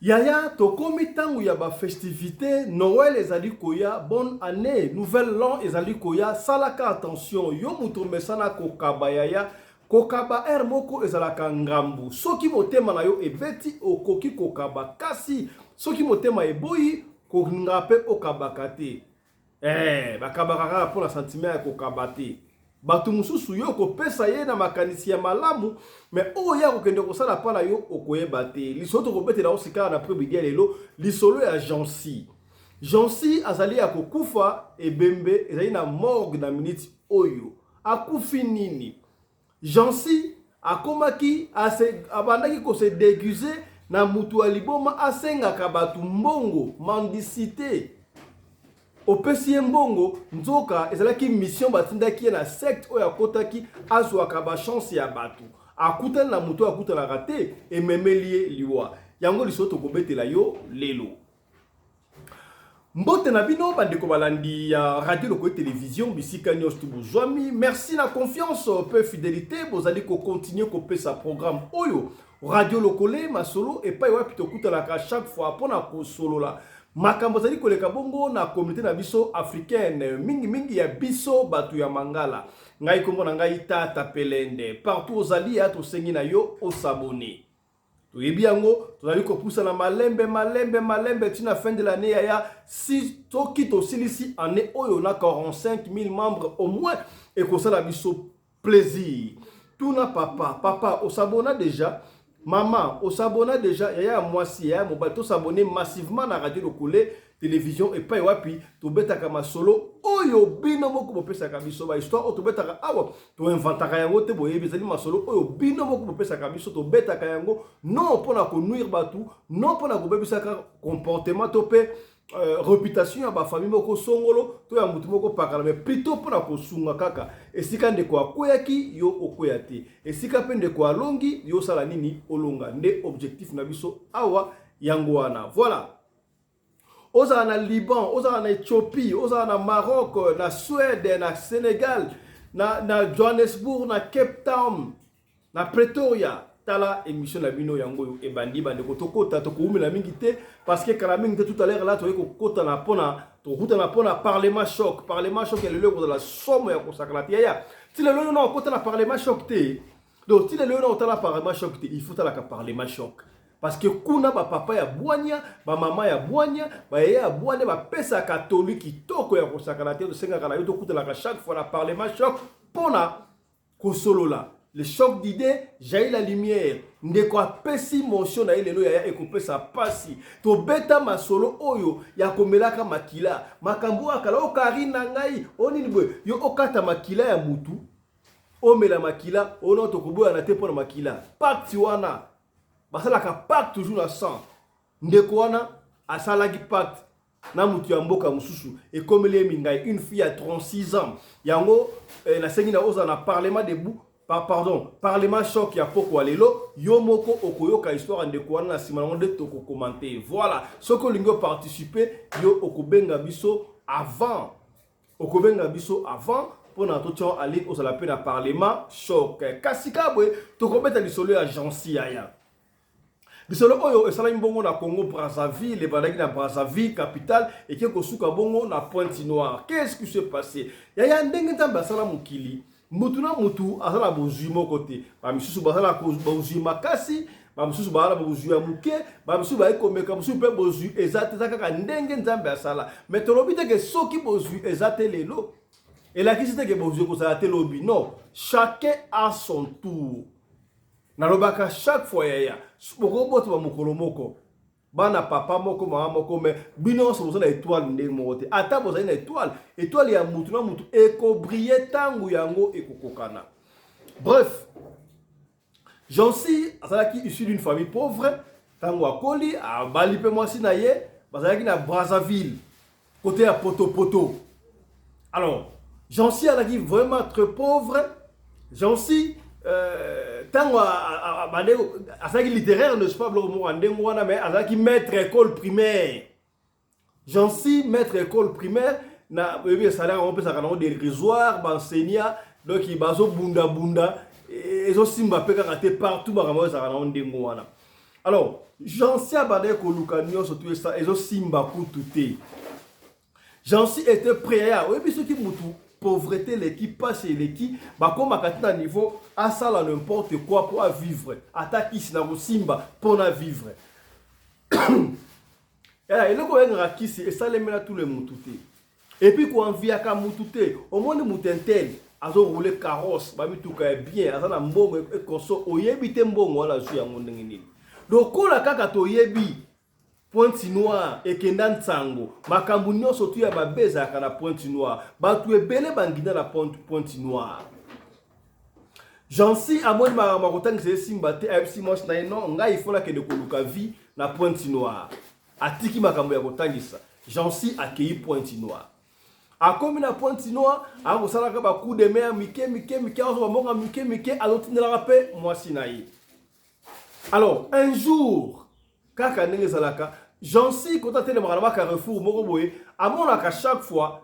Yaya, tokomi ntango ya bafestivité. Noël ezali koya, bonne année, nouvel an ezali koya. Salaka attention, yo moto omesana kokaba. Yaya, kokaba ere moko ezalaka ngambu. Soki motema na yo ebeti, okoki kokaba, kasi soki motema eboyi kolinga mpe okabaka te. Bakabaka kaka mpona sentiment ya kokaba te. Bato mosusu, yo okopesa ye na makanisi ya malamu, mais oyo ye akokende kosala mpa na yo, okoyeba te. Lisolo tokobetela yo sika na après-midi ya lelo, lisolo ya Jansi. Jansi azali ya kokufa, ebembe ezali na morgue na minute oyo. Akufi nini? Jansi akomaki abandaki kose déguiser na mutu ya liboma, asengaka bato mbongo, mendicité. Opesi ye mbongo, nzoka ezalaki mission batindaki ye na secte oyo akotaki, azwaka bachance ya bato. Akutani na moto oyo akutanaka te, ememeli ye liwa. Yango lisolo tokobetela yo lelo. Mbote na bino, bandeko balandi ya Radio Lokole Télévision, bisika nyonso tu bozwami. Merci na confiance mpe fidélité bozali kocontinuer kopesa programme oyo, Radio Lokole Masolo, epai wapi tokutanaka chaque fois mpona kosolola makambo ezali koleka bongo na communauté na biso africaine, mingimingi ya biso bato ya Mangala. Ngai, nkombo na ngai Tata Pelende. Partout ozali ya, tosengi na yo os'abonner. Toyebi yango, tozali kopusana malembe malembe malembe ntina fin de l'année. Yaya, si soki tosilisi année oyo na 45 000 membres au moins, ekosala biso plaisir. Tuna papa: "Papa, os'abonna déjà? Mama, os'abonna déjà?" Yaya ya mwasi, yaya mobali, tos'abonner massivement na Radio Lokole Télévision, epai wapi tobetaka masolo oyo bino moko bopesaka biso. Bahistoire oyo tobetaka awa, toinventaka yango te. Boyebi, ezali masolo oyo bino moko bopesaka biso, tobetaka yango non mpona konuire bato, non mpona kobebisaka comportement to mpe réputation ya bafamille moko songolo to ya motu moko pakala, mais plutôt mpona kosunga kaka. Esika ndeko akweyaki, yo okweya te. Esika mpe ndeko alongi, yo osala nini? Olonga. Nde objectif na biso awa yango wana. Voilà, ozala na Liban, ozala na Éthiopie, ozala na Maroc, na Suède, na Sénégal, na Johannesburg, na Cape Town, na Pretoria, tala émission na bino yango oyo ebandi. Bandeko, tokota, tokowumela mingi te parce que kala mingi te, tout à l'heure là, toyei kokotana mpona tokutana mpona parlement choc. Parlement choc ya lelo ekozala somo ya kosakana te. Yaya, ti lelo oyo na okota na parlement choc te. Donc ti lelo oyo na otala parlement choc te. Il faut talaka parlement choc parce que kuna bapapa ya bwanya, bamama ya bwanya, bayaya ya bwanya bapesaka toli kitoko ya kosakana te. Tosengaka na yo tokutanaka chaque fois na parlement choc mpona kosolola. Le choc d'idée jaillit la lumière. Ndeko apesi motion na ye lelo, yaya, ekopesa pasi. Tobeta masolo oyo ya komelaka makila, makambo oyo akala okari na ngai o nini boye. Yo okata makila ya mutu, omela makila oyo, tokoboyana te mpo na makila. Pacte wana basalaka, pacte toujours na sang. Ndeko wana asalaki pacte na motu ya mboka mosusu, ekomeli ye mingai, une fille ya 36 ans. Yango nasengi na ozala na parlement debout, pardon, parlement choc ya pokwa lelo. Yo moko okoyoka histoire ya ndeko wana, na nsima nango nde tokocommenter. Voilà, soki olingi oparticiper, yo okobenga biso avant, okobenga biso avant mpona totia en ligne, ozala mpe na parlement choc. Kasi ka boye, tokobeta lisolo ya Jansi. Yaya, lisolo oyo esalami bongo na Congo Brazzaville, ebandaki na Brazzaville capitale, eke kosuka bongo na Pointe Noire. Qu'est-ce qui s'est passé? Yaya, ndenge Nzambe asala mokili, mutu na mutu aza na bozwi moko te. Bamisusu baza na bozwi makasi, bamisusu baza na bozwi ya moke, bamisusu baye komeka, mosusu mpe bozwi eza te. Eza kaka ndenge Nzambe asala. Mais tolobi te ke soki bozwi eza te lelo, elakisi te ke bozwi ekozala te lobi. Non, chacun a son tour. Nalobaka chaque fois, yaya, bokobotama mokolo moko, bana papa moko, mama moko, mais bino nyonso boza na étoile ndenge moko te. Ata bozali na étoile, étoile ya mutu na mutu ekobriller ntango yango ekokokana. Bref, Jansi azalaki issu d'une famille pauvre. Ntango akoli, abali mpe mwasi na ye, bazalaki na Brazzaville, côté ya Potopoto. Alors Jansi azalaki vraiment très pauvre. Jansi, ntango azalaki littéraire, n'est-ce pas, biloko moko ya ndenge wana, mais azalaki maître école primaire. Jansi, maître école primaire, na oyebi salaire yango opesaka nango dérisoire. Baenseignant donc bazobundabunda, ezosimba mpe kaka te. Partout makambo oyo ezalaka nango ndenge wana. Alors Jancy abandaki koluka nyonso tu ezosimba kutu te. Jancy était prêt ya oyebi soki mutu pauvreté eleki pasi eleki bakomaka ti na niveau asala n'importe quoi po a vivre ata kisi na kosimba po na vivre. Eh, eloko oyengaka kisi esalemela tout le mutu te. Et puis ko enviaka mutu te. Omoni mutu intel azo rouler carrosse ba mituka ya bien aza na mbongo e conso oyebi te mbongo wana azwi yango ndenge nini. Lokola kaka toyebi Pointe Noire ekenda nsango makambo nyonso tu ya mabe ezalaka na Pointe Noire. Bato ebele banginda na Pointe Noire. Jancy amoni makambo ya kotangisa ye simba te, ayebisi mwasi na ye non, ngai il faut nakende koluka vie na Pointe Noire. Atiki makambo ya kotangisa. Jancy akeyi Pointe Noire. Akomi na Pointe Noire, akosalaka ba coup de main mike mike mike, azwa mbongo mike mike, azotindelaka mpe mwasi na ye. Alors, un jour, kaka ndenge ezalaka, Jancy kota atelemaka na ba carrefour moko boye, amonaka chaque fois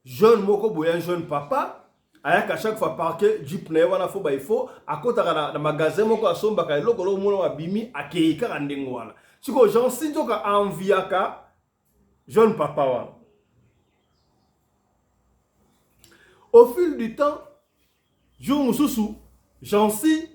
jeune moko boye, un jeune papa, ayaka chaque fois parke jeep na ye wana fo by fo akotaka na, na magasin moko asombaka eloko loko mona abimi akei kaka ndenge wana. Sikoyo Jancy nzoka enviaka jeune papa wana. Au fil du temps, jour mosusu Jancy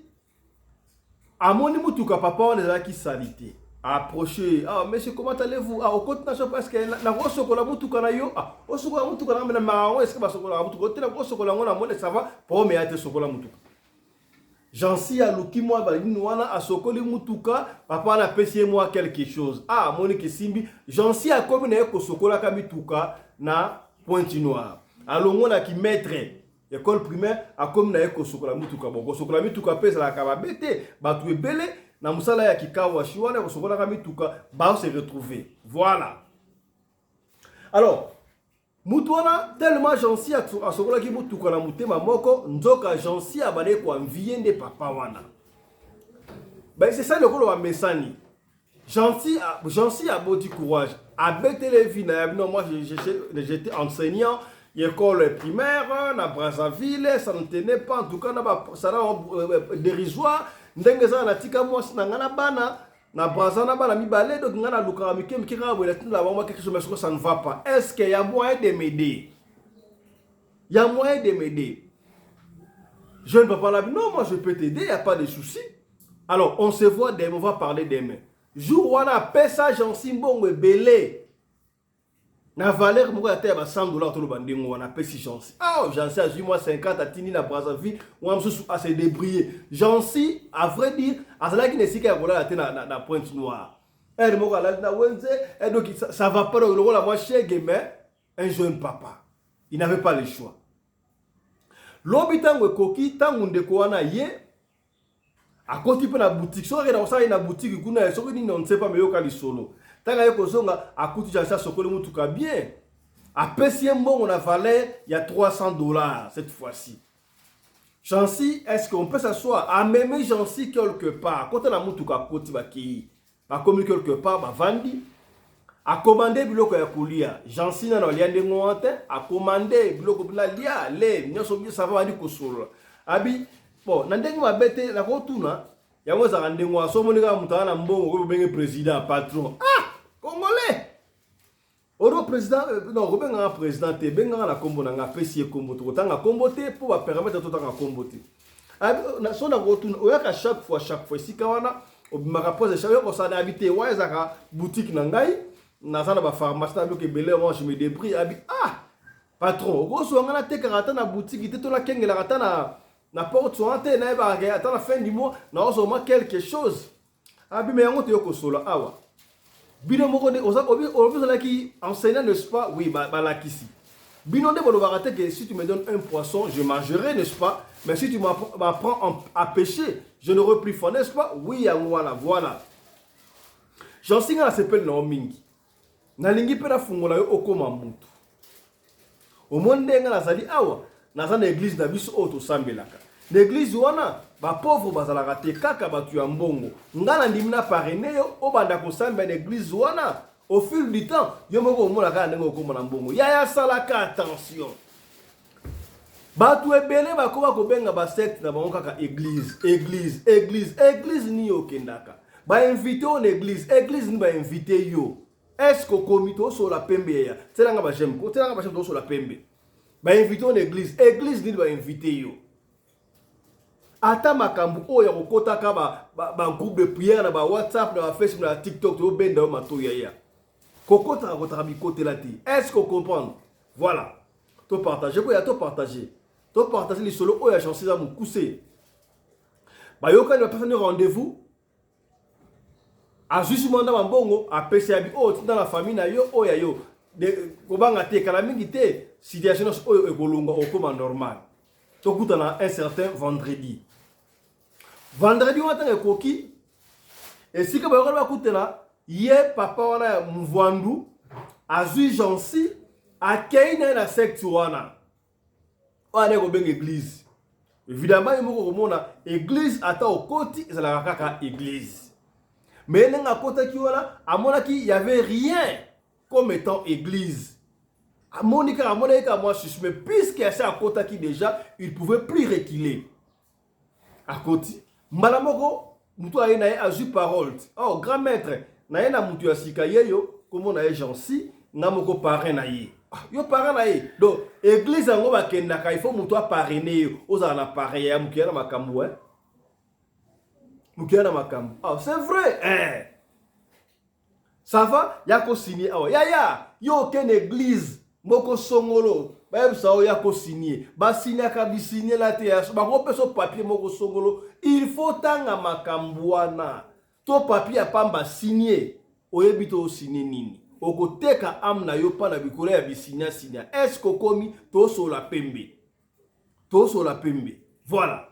amoni mutuka papa wana ezalaki salite, approche, ah monsieur, comment allez-vous? Ah, okoti na shop, est-ce que nakosokola mutuka na yo? Ah, osokola mutuka na na marango, est-ce que basokolaka mutuka ote? Nakosokola yango na mone, ça va po me ate sokola mutuka. Jancy aluki mwa banini wana, asokoli mutuka papa wana, apesi ye mwa quelque chose. Ah, amoni kisimbi. Jancy akomi na ye kosokolaka mituka na Pointe Noire. Alongolaki maître école primaire, akomi na ye kosokola mituka. Bon, kosokola mituka mpe ezalaka mabe te, bato ebele na mosala ya kikawashi wana kosokolaka mituka ba se retrouver. Voilà. Alors mutu wana, tellement Jancy asokolaki mutuka na motema moko, nzoka Jancy abandaki koenvier nde papa wana. Baesesali lokola bamesani. Jancy aboti courage, abetele vie na ye: non, moi j'étais enseignant école primaire na Brazzaville, ça ne tenait pas, en tout cas na basala dérisoire ndenge eza, natika mwasi na ngai na bana na Brazza, na bana mibale, donc ngai nalukaka mike mike kaka boye, natindela bango quelque chose, mais soko ça ne va pas, est-ce que y a moyen de m'aider? Y a moyen de m'aider? Jeune papa là: non, moi je peux t'aider, y a pas de souci. Alors on se voit demain, on va parler demain. Jour wana apesa Jancy mbongo ebele na valeur moko ya te ya ba 100 $, toloba ndenge wana. Apesi Jancy. Ah, Jancy azwi mwa 50, atindi na Brazzaville wana mosusu, ase débrouiller. Jancy, à vrai dire, azalaki na esika ya kolala te na Pointe Noire. Heure moko alali na wenze, donc ça va pas lokola mwa shege, mais un jeune papa, il n'avait pas le choix. Lobi ntango ekoki, ntango ndeko wana ye akoti mpe na boutique, soki akenda kosala ye na boutique kuna, soki nini, on ne sait pas, mais yoka lisolo. Ntango aye kozonga, akuti Jancy asokoli mutuka bien, apesi ye mbongo na valeur ya 300 $ cette fois-ci. Jancy, est-ce qu'on peut s'asseoir? Amemi Jancy quelque part, akota na mutuka, akoti, bakei, bakomi quelque part, bavandi, acommander biloko ya kolia. Jancy nano alia ndenge wana te. Acommander biloko mpena lia le nyonso bien, ça va, bandi kosolola. Abi bon, na ndenge mabe te, nakotuna yango ezalaka ndenge wana. So omoni kaka moto aza na mbongo, okoki obenge président, patron. Ah, congolais odo président, non, kobengaka président te, bengaka na nkombo na nga. Apesi ye nkombo, tokotanga nkombo te mpo bapermettre totanga nkombo te. So nakotuna, oyaka chaque fois, chaque fois esika wana obimaka pose chaque oyo kosala? Abi te, wana ezalaka boutique na ngai, naza na bapharmacie na biloko ebele, moi je me débrouille. Abi: ah patron, okozwa nga natekaka ata na boutique te, to nakengelaka ata na porte wana te, nayebaka ata na fin du mois naozwa mwa quelque chose. Abi: mais yango toyo kosola awa, bino moko nde olobi ozalaki enseignant, n'est-ce pas? Oui, balakisi bino nde bolobaka te que si tu me donnes un poisson, je mangerai, n'est-ce pas? Mais si tu m'apprends à pêcher, je n'aurai plus faim, n'est-ce pas? Oui, yango wana. Voilà, Jancy, nga nasepeli na yo mingi, nalingi mpe nafungola yo okóma mutu. Omoni ndenge nazali awa, naza na église na biso oyo tosambelaka. Na église wana bapauvre bazalaka te, kaka bato ya mbongo. Nga na ndimi na parrainer yo, obanda kosambela na église wana. Au fil du temps, yo moko omona kaka ndenge okóma na mbongo. Yaya, asalaka attention, bato ebele bakóma kobenga basecte na bango kaka église, église, église, église. Nini okendaka? Bainvite yo na église, église nini bainvite yo? Est ce que okomi? Tosola pembe yaya, tielanga bajeme, tielanga bajeme, tosola pembe. Bainvite yo na église, église nini bainvite yo? Ata makambo oyo ya kokotaka bagroupe ba de prière na bawhatsapp, na bafacebook, na batiktok, tobenda yo matoi yaya, kokotaka kotaka bikotela te. Est ce que ocomprendre? Voilà, topartage koya, topartage, topartage lisolo oyo ya Jansi eza mokuse. Bayokani, bapesani rendez-vous, azwisi mwa ndamba mbongo, apesi yabi oyo tinda na famille na yo oyo ya yo. Kobanga te, kala mingi te situation nyonso oyo ekolongwa, okóma normal. Tokutana un certain vendredi. Vendredi wana, ntango ekoki, esika bayokani bakutana, ye papa wana ya mvwandu azwi Jansi, akei na ye na secte wana oyo ane kobenga église. Évidemment, ye moko komona église, ata okoti, ezalaka kaka église. Mais ndenge akotaki wana, amonaki y avait rien comme étant église. Amoni kaka, amonaki kaka mwa suspect. Puisque asi akotaki déjà, il pouvait plus reculer. Akoti mbala moko, motu aye na ye azwi parole: "Oh grand maître, na ye na motu ya sika ye yo, kombo na ye Jansi, nga moko parrain na ye." Ah, yo parrain na ye? Donc église yango bakendaka, il faut motu aparraine yo, ozala na parrain ya mokiya na makambo, eh? Mokiya na makambo. Ah, c'est vrai, eh? Ça va, ya kosigne awa. Yaya, yo okende église moko songolo, bayebisa oyo ya kosigne, basignaka bisignela te, bakopesa papier moko songolo, il faut tanga makambo wana to papier ya pamba signe, oyebi to osigne nini, okoteka âme na yo mpa na bikolo ya bisignasinya. Est ce okomi? Tosola pembe, tosola pembe. Voilà,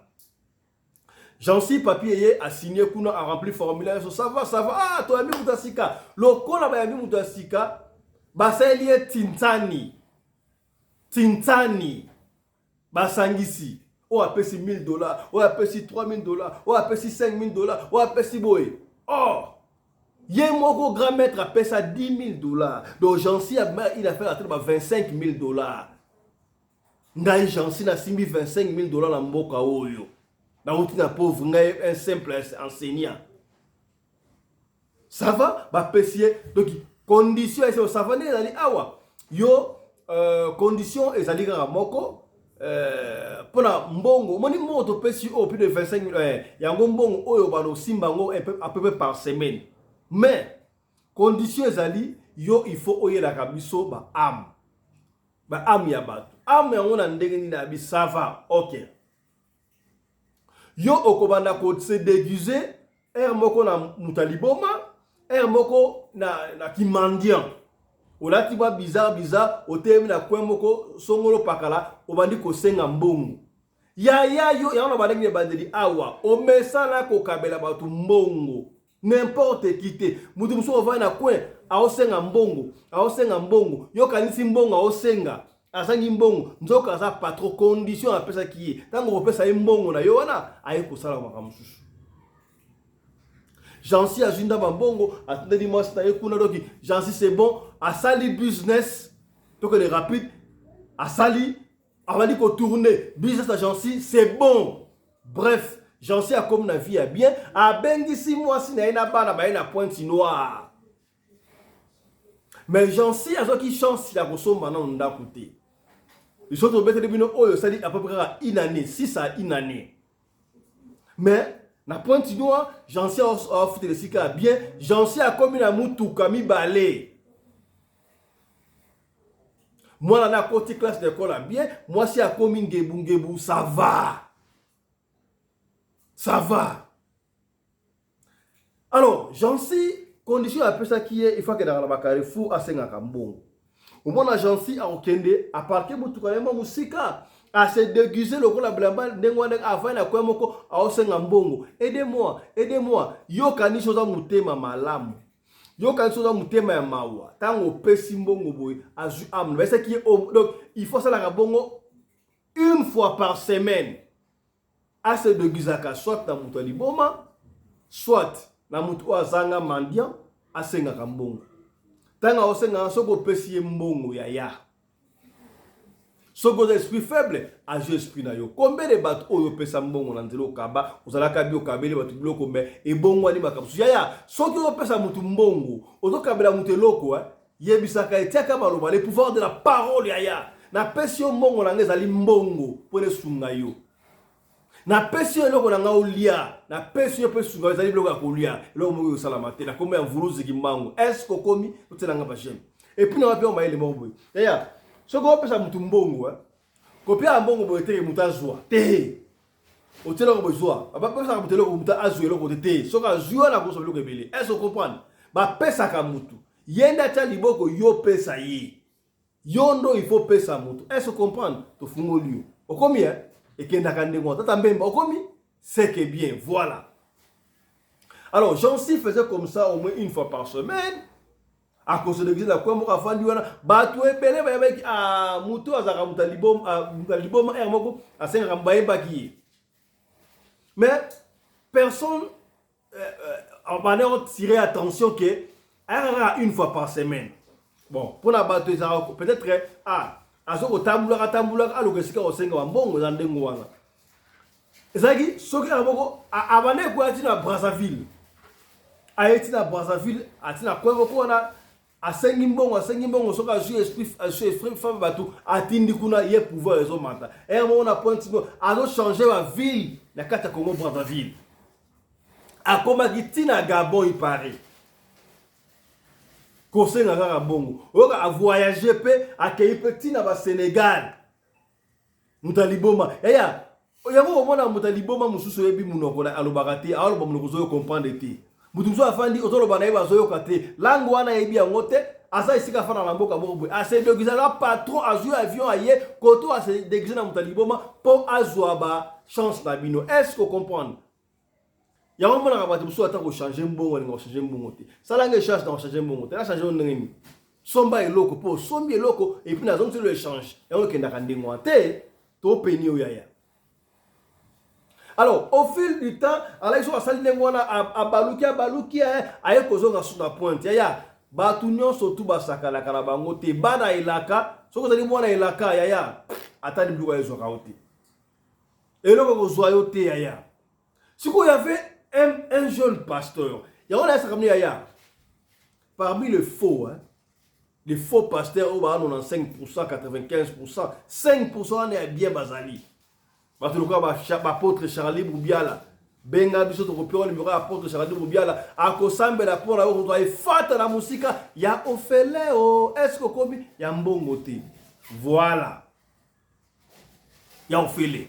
Jansi papier ye asigné kuna, arempli formulaire so, ça va, ça va. Ah, toyambi moto ya sika. Lokola bayambi moto ya sika, basaleli ye tintani tintani, basangisi, oyo apesi 1000 $, oyo apesi 3000 $, oyo apesi 5000 $, oyo apesi boye. Or ye moko grand maître apesa 10 000 $. Donc Jansi, il a fait atteindre ba 25 000 $. Ngai Jansi nasimbi 25 000 $ na mboka oyo nauti na pauvre, ngai un simple enseignant. Ça va, bapesi ye. Donc condition ese, ça va, ndenge ezali awa yo, condition ezali kaka moko mpona mbongo. Omoni mbongo topesi oyo plus de 25 000, yango mbongo oyo balosimba yango à peu près par semaine. Mais condition ezali, yo il faut oyelaka biso baâme, baâme ya bato. Âme yango na ndenge nini? Abi ça va, ok. Yo okobanda kose déguise heure moko na moto ya liboma, heure moko na kimendiant, olati mwa bizarre bizarre, otelemi na coin moko songolo pakala, obandi kosenga mbongo. Yaya, yo yango na bandenge ebandeli awa, omesana kokabela bato mbongo n'importe qui te. Moto mosusu ovandi na coin, aosenga mbongo, aosenga mbongo, yokanisi mbongo aosenga, azangi mbongo, nzoka aza patron. Condition apesaki ye, ntango kopesa ye mbongo na yo wana, aye kosala makambo mosusu. Jansi azwi ndamba mbongo, atindeli mwasi na ye kuna. Donc Jansi, c'est bon, asali business, tokende rapide, asali, abandi kotourne business na Jansi, c'est bon. Bref, Jansi akomi na vie ya bien, abengisi mwasi na ye na bana baye na Pointe Noire. Mais Jansi azwaki chance ya kosomba nano ndako te. Biso tobeteli bino oyo osali à peu près kaka une année, 6 à une année. Mais na Pointe Noire, Jansi afutela esika ya bien. Jansi akomi na mutuka mibale, mwana na akoti classe d'école ya bien, mwasi akomi ngebungebu. Ça va, ça va. Alors Jansi, condition apesaki ye, il faut akendaka na bacarrefour, asengaka mbongo. Omona Jansi akokende, aparke motuka na ye mwa mosika, ase déguise lokola bilamba ndenge wana, avandi na coin moko, aosenga mbongo: "Aide moi, aide moi." Yokanisi oza motema malamu, yokanisi oza motema ya mawa. Ntango opesi mbongo boye, azwi âme, bayesaki ye. Donc il faut asalaka bongo une fois par semaine, ase déguisaka soit na moto ya liboma, soit na moto oyo azanga mendiant, asengaka mbongo. Ntango aosengaka, soki opesi ye mbongo, yaya, Soki oza esprit faible, azwi esprit na yo. Combien de bato oyo opesa mbongo na nzela okaba, ozalaka bi okabeli bato biloko mais ebongwani makambo mosusu. Yaya, soki ozopesa moto mbongo, ozokabela moto eloko, eh, yebisaka ye, tiaka maloba, le pouvoir de la parole yaya. Napesi yo mbongo na ngai ezali mbongo mpo na esunga yo. Napesi yo eloko na ngai olia, napesi yo mpe esunga yo, ezali biloko ya kolia, eloko moko ekosalama te. Na kombo ya Mvuluzi Kimbangu, est-ce que okomi otiela ngai ba j'aime? Et puis na wapi mayele moko boye. Yaya, soki opesa motu mbongo, eh, kopia mbongo boye te motu azwa te. Otiela eloko boye zwa. Bapesaka motu eloko motu azwa eloko te te. Soki azwi wana akozwa biloko ebele. Est-ce que comprendre? Bapesaka motu. Ye nde atia liboko yo pesa ye. Yo ndo il faut pesa motu. Est-ce que comprendre? Tofungoli yo. Okomi eh? Ekendaka ndenge wana. Tata Mbemba okomi? C'est que bien, voilà. Alors, Jean-Cy faisait comme ça au moins une fois par semaine. Akoselekisa na coin moko afandi wana, bato ebele bayebaki, ah, moto azalaka moto ya liboma, ah, liboma heure moko asengaka bayebaki ye. Mais personne abandaki kotirer attention ke ayaka kaka une fois par semaine. Bon, mpona bato ezalaka peut-être ah, azo kotambulaka tambulaka aluka esika kosenga bambongo eza ndenge wana. Ezalaki soki kaka moko abandaki koya ti na Brazzaville, aye ti na Brazzaville, ati na coin moko wana asengi mbongo, asengi mbongo, soki azwi esprit, azwi esprit femme bato atindi kuna, ye pouvoir ezomata. Heure moko na pointe no azochange ba ville na kati ya Congo Brazzaville, akomaki ti na Gabon ipare kosenga kaka mbongo. Oyoka avoyage mpe akei mpe ti na ba Sénégal. Moto ya liboma yaya, yango komona moto ya liboma mosusu oyebi monoko alobaka te, aoloba monoko ozoyo comprendre te. Moto mosusu afandi ozoloba na ye bazoyoka te, langue wana ayebi yango te, aza esika afanda na mboka moko boye, asedéguise aza patron, azwi avion aye koto asedéguise na moto ya liboma mpo azwa ba chance na bino. Est-ce que comprendre? Yango omonaka bato mosusu ata kochange mbongo alinga kochange mbongo te. Salanga échange na kochange mbongo te, nachange ndenge nini? Somba eloko mpo osombi eloko et puis nazongisi lo échange, yango ekendaka ndenge wana te, topeni oyo yaya. Alors au fil du temps alaki soki asali ndenge wana, abaluki abaluki aye kozonga su na pointe. Yaya, bato nyonso tu basakalaka na bango te. Bana elaka, soki ozali mwana elaka yaya, ata ni biloko ezwaka yo te, eloko ekozwa yo te yaya. Sikoyo y avait un jeune pasteur, yango nayesaka bino yaya, parmi les faux, hein, les faux pasteurs oyo baa 95%, 95%, 5% wana ya bien bazali bato lokola baapôtre Charlie Bubiala. Benga biso, tokopia numéro ya apôtre Charlie Bubiala, akosambela mpona yo kozwa efata na mosika ya ofele o est-ce okomi ya mbongo te. Voilà, ya ofele.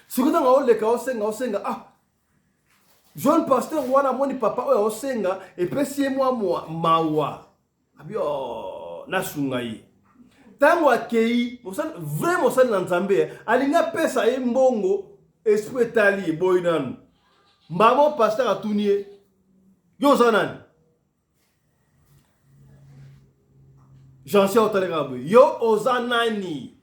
Soki ntango aoleka osenga osenga, ah, jeune pasteur wana amoni papa oyo aosenga, epesi ye mwa mawa, abi oh, nasunga ye. Ntango akei, vrai mosali na Nzambe alingi apesa ye mbongo, esprit etali ye boyi nanu. Mbamo pasteur atuni ye: yo oza nani? Jansier otalekaka boye: yo oza nani?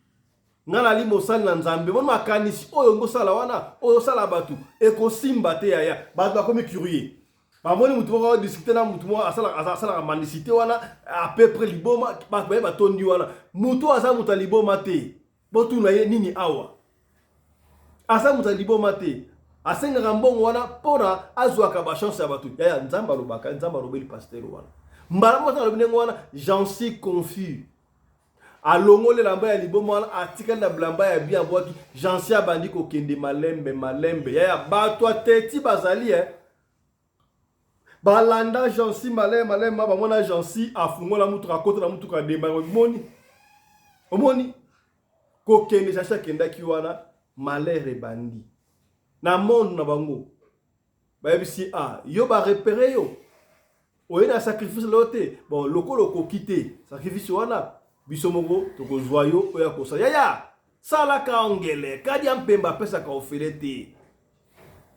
Nga nali mosali na Nzambe. Moni makanisi oyo ngosala wana, oyo osala bato ekosimba te yaya. Bato bakomi curieux, bamoni motu moko adiscute na motu moko asalaka mendicité wana, à peu près liboma. Bato baye batondi wana, motu aza moto ya liboma te, botuna ye nini awa. Aza moto ya liboma te, asengaka mbongo wana mpona azwaka bachance ya bato. Yaya, Nzambe alobaka, Nzambe alobeli pasteur wana mbala moko. Alobi ndenge wana, Jansi confus, alongoli elamba ya liboma wana, atikali na bilamba ya bien, abwaki. Jansi abandi kokende malembe malembe. Yaya, bato ateti bazali e balanda Jansi malembe malembe, bamona Jansi afungola mutuka, akota na mutuka, ademba. Omoni, omoni kokende Jansi akendaki wana, malheur ebandi na monde na bango. Bayebisi: ah, yo barepérer yo, oye na sacrifice lelo te. Bon, lokola okoki te sacrifice wana, biso moko tokozwa yo oyo akosala. Yaya, salaka ongele kadi ya mpemba, apesaka ofele te.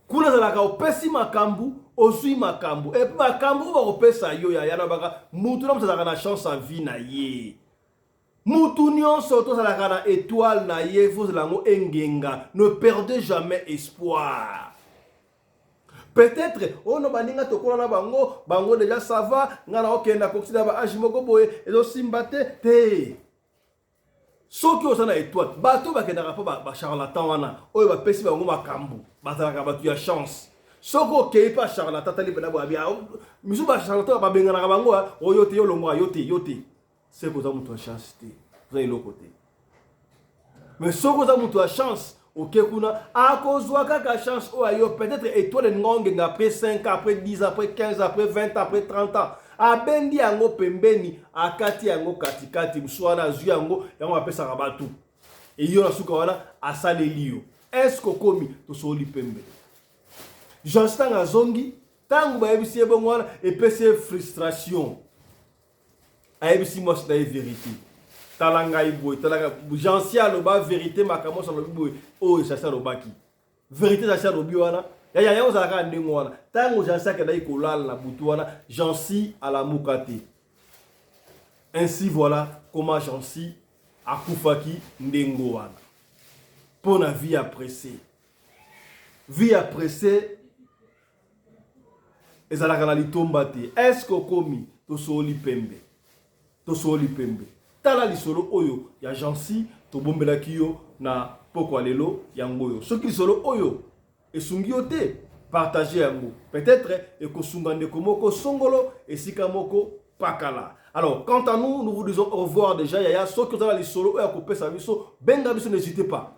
Kuna ezalaka opesi makambo, ozwi makambo. Et puis makambo oyo bakopesa yo, yaya, na baka mutu na moto azalaka na chance ya vie na ye. Mutu nyonso tozalaka na étoile na ye, fozela yango engenga. Ne perdez jamais espoir. Peut-être oyo baninga tokola na bango, bango déjà ça va, nga na okenda kokisi na baage moko boye, ezosimba te te. Soki oza na étoile, bato bakendaka mpo bacharlatan wana oyo bapesi bango makambo, bazalaka bato ya chance. Soki okei mpe charlatan, tali mpena boye, misu bacharlatan babenganaka bango: oyo te, yo longwaka, yo te, yo te. Seke oza moto ya chance te, oza eloko te. Mais soki oza moto ya chance, oke kuna, akozwa kaka chance oyo ayo. Peut-être étoile eninga ongenga après 5 ans, après 10 ans, après 15 ans, après 20 ans, après 30 ans. Abendi yango pembeni, akati yango katikati, mosu wana azwi yango, yango apesaka bato eyo na suka wana asaleli yo. Est-ce okomi? Tosoli pembe. Jean, ntango azongi, ntango bayebisi ye bongo wana, epesi ye frustration. Ayebisi mwasi na ye vérité: tala ngai boye, tala. Jansi aloba vérité, makambo nyonso alobi boye. Oyo Jansi alobaki vérité, Jansi alobi wana yaya, yango ozalaka kaka ndenge wana. Ntango Jansi akendaki kolala na butu wana, Jansi alamuka te. Ainsi voilà comment Jansi akufaki ndenge wana, mpo na vie ya pressé. Vie ya pressé ezalaka na litomba te. Est-ce okomi? Tosoli pembe, tosoli pembe. Tala lisolo oyo ya Jansi tobombelaki yo na pokwa lelo, yango oyo. Soki lisolo oyo esungi yo te, partage yango, peut-être ekosunga ndeko moko songolo esika moko pakala. Alors, quant à nous, nous vous disons au revoir déjà. Yaya, soki oza na lisolo oyo ya kopesa biso, benga biso, n'hésitez pas,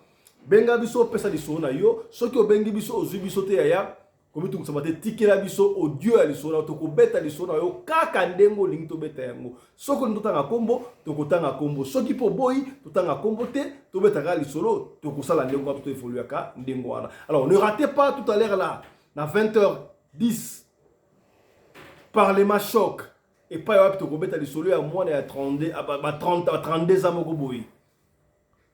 benga biso, opesa lisolo na yo. Soki obengi biso, ozwi biso te, yaya, komitungisama te, tikela biso audio ya lisolo na yo, tokobeta lisolo na yo kaka ndenge olingi tobeta yango. Soki olingi totanga nkombo, tokotanga nkombo. Soki mpo oboyi totanga nkombo te, tobeta kaka lisolo, tokosala ndenge wana, toevoluaka ndenge wana. Alors, ne ratez pas tout à l'heure là, na 20h10, Parlement Choc, epai wapi tokobeta lisolo ya mwana ya 32, ba 30, 32 ans moko boye.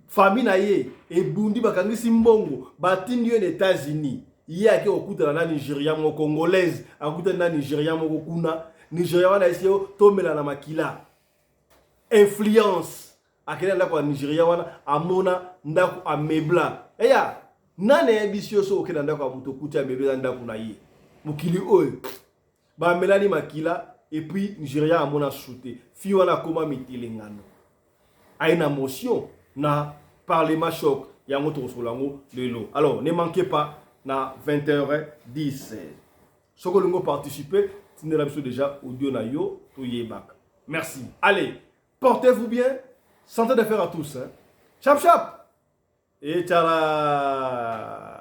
Famille na ye ebundi, bakangisi mbongo, batindi ye na États-Unis. Ye ake kokutana na Nigéria moko congolaise, akutani na Nigéria moko kuna. Nigéria wana esi tomela na makila, influence. Akende na ndako ya Nigéria wana, amona ndako amebla. Eya nani ayebisi yo? So okende na ndako ya moto, okuti amebla, eza ndako na ye. Mokili oyo bamelani makila. Et puis Nigéria amona sute fi wana, akóma mitelengano, aye na motion na Parlement Choc. Yango tokosola yango lelo. Alors, ne manquez pas na 20h10. Soki olingi oparticiper, tindela biso déjà audio na yo, toyebaka. Merci, allez, portez-vous bien, santé de fer à tous, hein. Chap chap et tchala.